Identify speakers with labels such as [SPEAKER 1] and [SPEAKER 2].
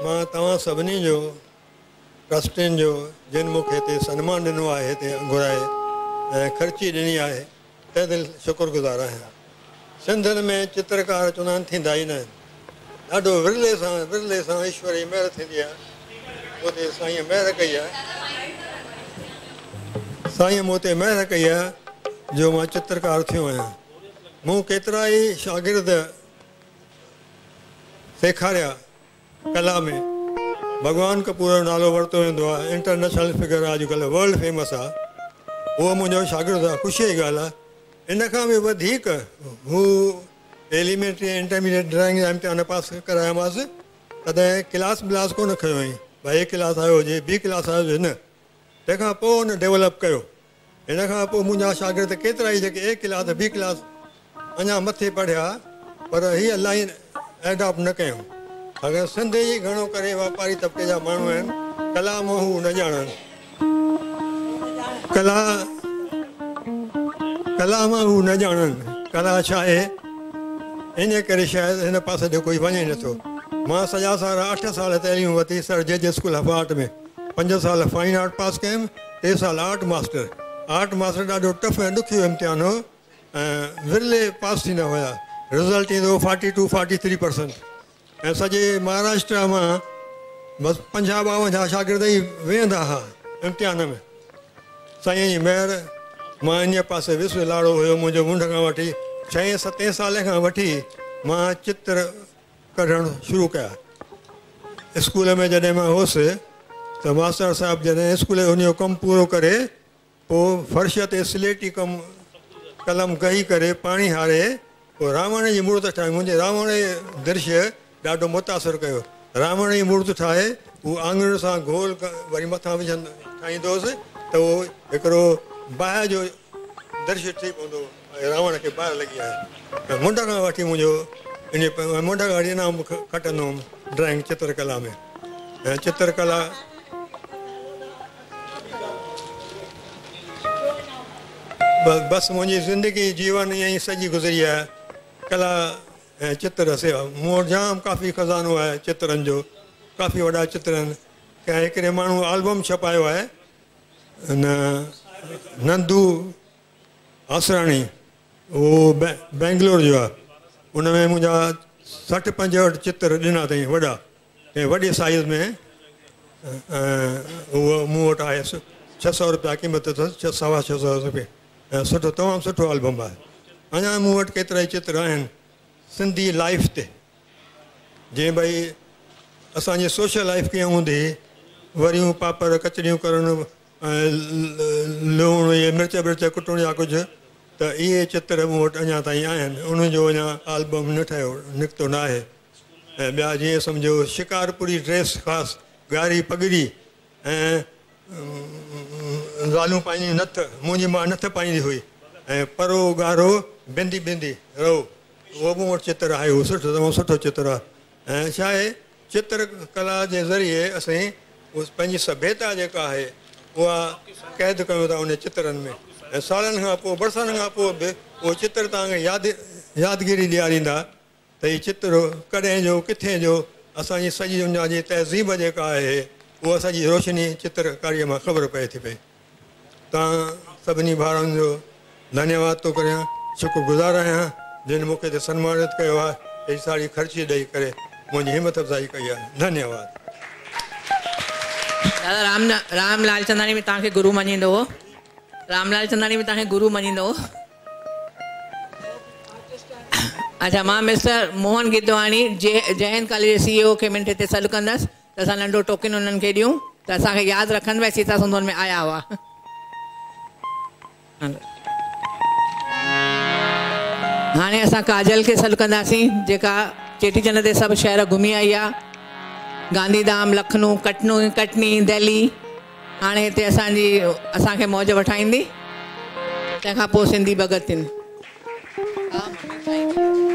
[SPEAKER 1] مان توهان سڀني جو ٽرسٽين جو جن مون کي هتي سنمان ڏنو آهي هتي گهرائي ۽ خرچي ڏني آهي تهه دل شڪر گذار آهيان. سنڌين ۾ چترڪار چوندا آهن ٿيندا ئي ناهن. ڏاڍو ورلي سان ورلي سان ايشور جي مهر ٿيندي آهي. مون تي سائينء مهر ڪئي آهي. سائينء مون تي مهر ڪئي آهي جو مان چترڪار ٿيو آهيان. مون ڪيترا ئي شاگرد سيکاريا ڪلا ۾. ڀڳوان ڪپور جو نالو ورتو ويندو آهي، انٽرنيشنل فگر آهي، اڄڪلهه ورلڊ فيمس آهي. اهو منهنجو شاگرد آهي، خوشيء جي ڳالهه آهي. ان کان به وڌيڪ هو ايليمينٽري ۽ انٽرميڊيٽ ڊرائنگ جا امتحان پاس ڪرايامانس، تڏهن ڪلاس بلاس ڪونه کنيو هئائين، ڀائي اي ڪلاس آيو هجي، بي ڪلاس آيو هجي، نه. تنهن کان پوء هن ڊيولپ ڪيو. هن کان پوء منهنجا شاگرد ڪيترائي جيڪي اي ڪلاس، بي ڪلاس اڃا مٿي پڙهيا پر هيء لائين ايڊاپٽ نه ڪيائون. اگر سنڌ جي گهڻو ڪري واپاري طبقي جا ماڻهو آهن، ڪلا مان هو نه ڄاڻن. ڪلا ڪلا مان هو نه ڄاڻن ڪلا ڇا آهي، ان ڪري شايد هن پاسي ڏي ڪوئي وڃي نٿو. مان سڄا سارا 8 سال تعليم ورتي سر جي جي اسڪول آف آرٽ ۾. 5 سال فائن آرٽ پاس ڪيم، 3 سال آرٽ ماسٽر. آرٽ ماسٽر ڏاڍو ٽف ۽ ڏکيو امتحان هو ۽ ورلي پاس ٿيندا هيا. رزلٽ ايندو هو 42، 43% ۽ سڄي مهاراشٽرا مان بس 50، 52 شاگرد ئي ويهندا ها امتحان ۾. سائين جي مهر مان انهيء پاسي ويس، لاڙو هيو منهنجو منڍ کان وٺي، ڇهين ستين سالي کان وٺي مان چتر ڪڍڻ شروع ڪيا. اسڪول ۾ جڏهن مان هوس ته ماستر صاحب جڏهن اسڪول جو انهيء جو ڪم پورو ڪري پوء فرش تي سليٽي ڪم قلم گهي ڪري پاڻي هاري پوء راوڻ جي مورت ٺاهي. منهنجي راوڻ جي درشيه ڏاڍو متاثر ڪيو. راوڻ جي مورت ٺاهي هو آڱرين سان گول وري مٿان وجهندو ٺاهيندو هوس ته اهو هڪڙو باهه جو درشيه ٺهي پوندو هو ۽ راوڻ کي باهه لڳي آهي. ۽ منڍ کان وٺي منهنجو انهي منڍ کان وٺي انعام کٽندو هوم ڊرائنگ چترڪلا ۾ ۽ چترڪلا بس منهنجي زندگي جيون ائين ئي سڄي گذري آهي. ڪلا ۽ چتر سيوا مون وٽ جام ڪافي خزانو آهي چترن جو، ڪافي وڏا چتر آهن. ڪنهن هڪڙي ماڻهو آلبم ڇپايو آهي ان نندو آسراڻي، اهو بينگلور جو آهي، ان ۾ منهنجا 60 65 چتر ڏنا اٿئي وڏا ۽ وڏي سائيز ۾، اهو مون وٽ آهي. 600 رپيا قيمت اٿس، ڇهه سوا ڇهه سؤ رپيا، ۽ سٺو تمام سٺو البم آهي. اڃا مون وٽ ڪيترائي چتر آهن سنڌي لائيف تي، جيئن ڀئي اسان جي سوشل لائيف ڪيئن هوندي هئي، وريون پاپڙ ڪچريون ڪرڻ ۽ لوڻ اهي مرچ برچ ڪٽڻ يا ڪجهه، ته اهي چتر مون وٽ اڃا تائين آهن، انهن جو اڃا آلبم نه ٺهيو نڪتو نه آهي. ۽ ٻيا جيئن سمجهو شڪارپوري ڊريس خاص ڳاڙهي پڳڙي ۽ زالون پائينديون نٿ، منهنجي ماء نٿ پائيندي هئي ۽ پرو ڳاڙهو بندي بندي رئو، اهو مون وٽ چتر آهي، اهو سٺو تمام سٺو چتر آهي. ۽ ڇا آهي چتر ڪلا جي ذريعي اسين پنهنجي سڀيتا جيڪا آهي اها قيد ڪيون ٿا انهن چترن ۾ ۽ سالن کان پوء برسن کان پوء به اهو چتر توهان کي ياد يادگيري ڏياريندا ته هي چتر ڪڏهن جو ڪٿي جو، اسان جي سڄي دنيا جي تهذيب جيڪا آهي اها سڄي روشني چترڪاريء مان خبر پئي ٿي پئي. توهان سڀني ڀائرن جو ڌنيواد ٿو ڪريان، شڪر گذار آهيان جن مون کي هتي سنمانت ڪيو آهي، هيڏي ساري خرچي ڏئي ڪري منهنجي همت افزائي ڪئي آهي. ڌنيواد.
[SPEAKER 2] دادا رام رام لالچنداڻي به توهان کي گرو مڃيندو هو. رام لالچنداڻي به توهان کي گرو مڃيندو هو. اڇا مان مسٽر موهن گدواڻي جي جئه هند ڪاليج جي سي اي او کي منٽ هتي سڏ ڪندس ته اسان ننڍو ٽوڪن انهن کي ڏيون ته اسان کي ياد رکن ڀئي سيتا سنڌون ۾ آيا هئا. هاڻي اسان ڪاجل کي سڏ ڪنداسين جيڪا چيٽي چنڊ تي سڀ شهر گهمي آئي آ، گانڌي ڌام، لکنو، ڪٽنو، ڪٽني، دهلي. هاڻي هتي اسان جي اسان کي موج وٺائيندي، تنهن کان پوء سنڌي ڀڳتين. ها ممي سائين.